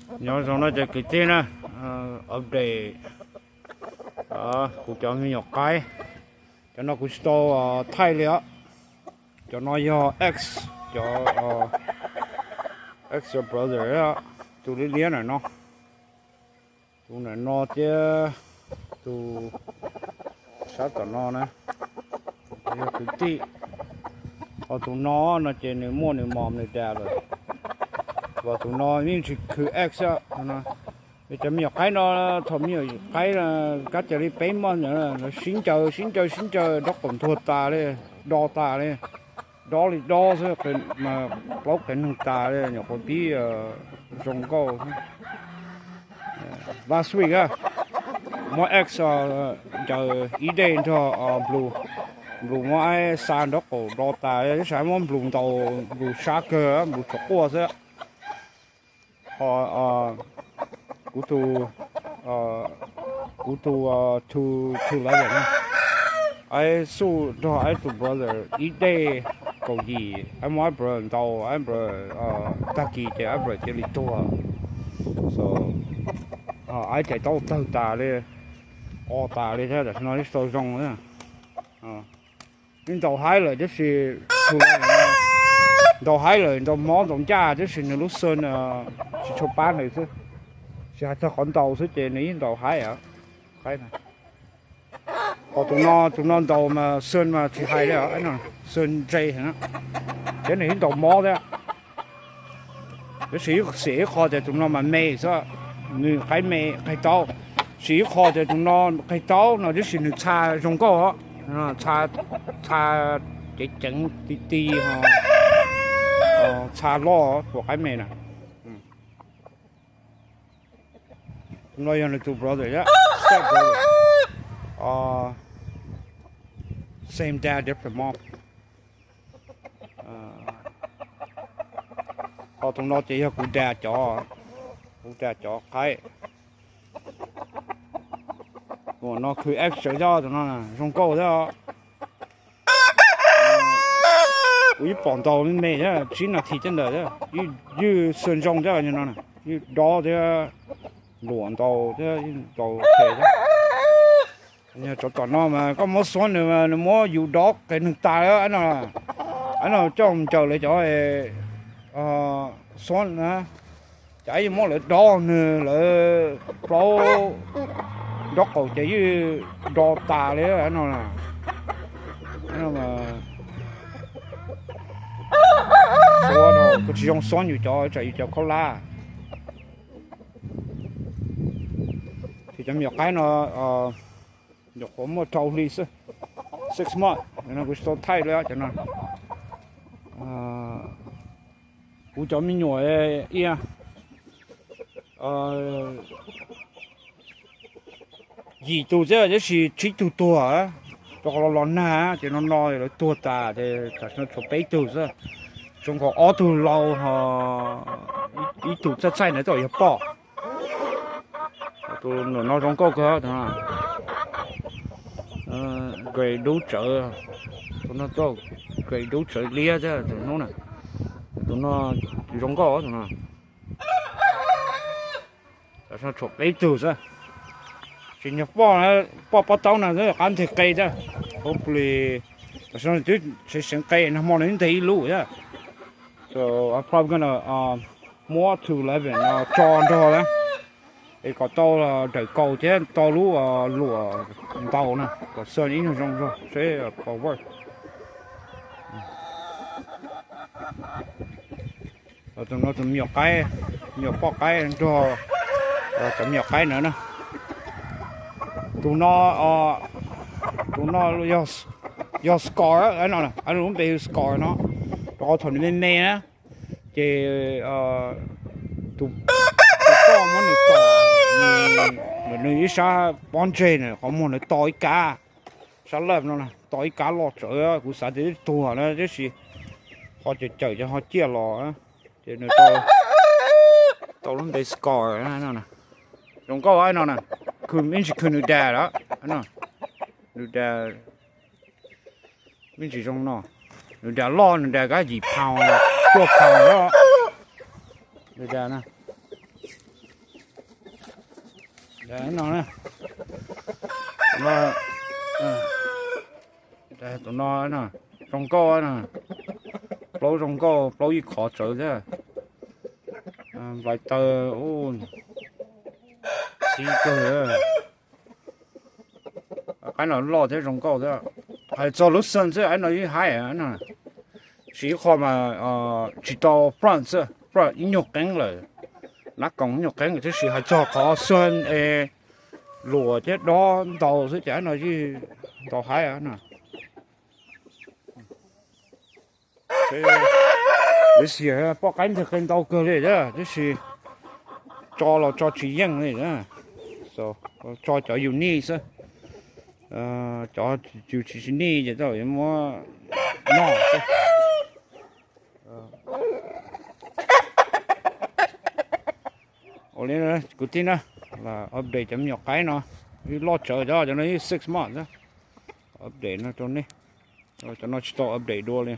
Nyob zoo no cov kwv tij na, update kuv cov me nyuam qaib. Cov no kuv tsis tau thaij li os. Cov no yog ex, cov ex brother, tus liab liab ntawm no, tus ntawm no thiab tus sab tom no na, yog kwv tij. Ho tus no no ces nws muaj nws mom nws dad lawm. Los tus no yeej tsis khwv ex no. Cov me nyuam qaib no, thaum me nyuam qaib kab cia li peb months ntawd lawv sib ncaws sib ncaws sib ncaws dob qaum ntuag tas li, do tas li, dob li dob xwb, plaub qev neeg tas li, nyuam qhuav pib zoo nkauj. Last week muab ex ncaws ib days nrog Blue, Blue muab aib xa dob qaum do tas, tab sis muab Blue ntaus, Blue sab kawg, Blue tshuav quaj xwb. Ho kuv tus, kuv tus two eleven na, aib xuj nrog aib tus brother ib days kaum yim, aib muab aib brother ntaus, aib brother tag kis ces aib brother cia li tuag. So aib ces tau tawg tas li, o tas li thiab, tam sim no tsis tau zoo. Nws ntaus haib lawm tab sis, ntaus haib lawm, ntaus mob ntaus ncaj tab sis nws lub xwb tsis tshua pab nws xwb. Tsis hais txog qhov ntaus xwb ces nws yeej ntaus haib. Ho tus no, tus no ntaus mas xwb mas tsis hais li, xwb ntse heev. Thiab nws yeej ntaus mob thiab. Tab sis ib, xiam ib qho tias tus no mas me xwb, nws qaib me qig taub. Xiam ib qho tias tus no qig taub no tab sis nws txha zoo nkauj os, txha ceev ceev ti ti, txha loj, tus qaib me na. Tus no yog nws tus brother thiab, step brother, same dad different mom. Ho tus no ces yog kuv dad cov, kuv dad cov qaib. Tus no khwv ex thiab, tus no zoo nkauj thiab. Kuv yeej pom ntaus me me thiab, tsib nas this thiab ntawd, ywj xwb zoo thiab no, ywj dob thiab, luam ntaus thiab, ntaus thiab. Yog tsov tom no mas koj muab xuab nws mas nws muab yus dob qev neeg tas li no. Aib no coj mus ncaws lawv cov xuab na, ces aib yeej muab lawv dob nws, lawv plaub dob qaum ces yeej do tas li no. Xuab no kuj tsis zoo xuab yus cov, tsam yus cov khaub hlab. Ces cov me nyuam qaib no nyuam qhuav muaj rau hli xwb, six months no, kuv tsis tau thaij li cov no. Kuv cov me nyuam ib yim tus xwb tab sis tsib tug tuag, rau qhov los los nag ces no no lawv tuag tas ces tam sim no tshuav peb tug xwb. Zoo nkaus ob tug laus, ib tug txaij txaij ntawd twb yog poj. Tus no zoo nkauj kawg, tus no gray dub tsawv, tus no gray dub tsawv liab thiab tus hnub na. Tus no zoo nkauj tus no. Tam sim no tshuav peb tug xwb. Tsis nyog poj, poj pob taub no qab nteg qe thiab. Hopefully tam sim no twb seev seev qe, nag hmo no twb nteg ib lub thiab. So I'm probably gonna muab two eleven no tso nrog lawm, es kom tau dawm kaus thiab tau lub luam ntaus na, kom xwb ib nyuag zoo zog seb puas work. Tus no tus me nyuam qaib, me nyuam poj qaib nrog cov me nyuam qaib na. Tus no, tus no yog scar no, lub npe hu scar no, rau qhov thaum nws me me na ces tus poj muab nws tom, nws ib sab pob ntseg na, qhov muag nws to ib kab, sab laj no to ib kab loj tsawv, kuv xav tias twb tuag na tab sis ho cawm cawm ces ho ciaj los ces nws tau lub npe scar no. Zoo nkauj no na, khwv me ntsis khwv nws dad lawm no, nws dad me ntsis zoo no, nws dad loj, nws dad kab yim pound, cuaj pound lawm, nws dad na. No, tus no zoo nkauj na, plaub zoo nkauj, plaub ib qhov tsawv thiab. Nplais taw, txi kawg. Qaib no loj thiab zoo nkauj thiab. Hais txog lub xeej xwb qaib no yeej haib no. Tsis ib qho mas tsis tau front xwb, front ib nyuag qeeb lawm, nab koos ib nyuag qeeb, tab sis hais txog qhov xeej es luam thiab dob ntau xwb ces qaib no yeej ntau haib no. Tab sis poj qaib nteg qe ntau kawg li thiab, tab sis tso los tso tsis yeej li. Tso cov yus nij xwb, cov yus tsis nij ces tau yuav muab noj xwb. Ua li kuv tij na, update cov me nyuam qaib no, loj tsawv cov, cov no yeej six months. Update no rau nej, cov no tsis tau update dua li.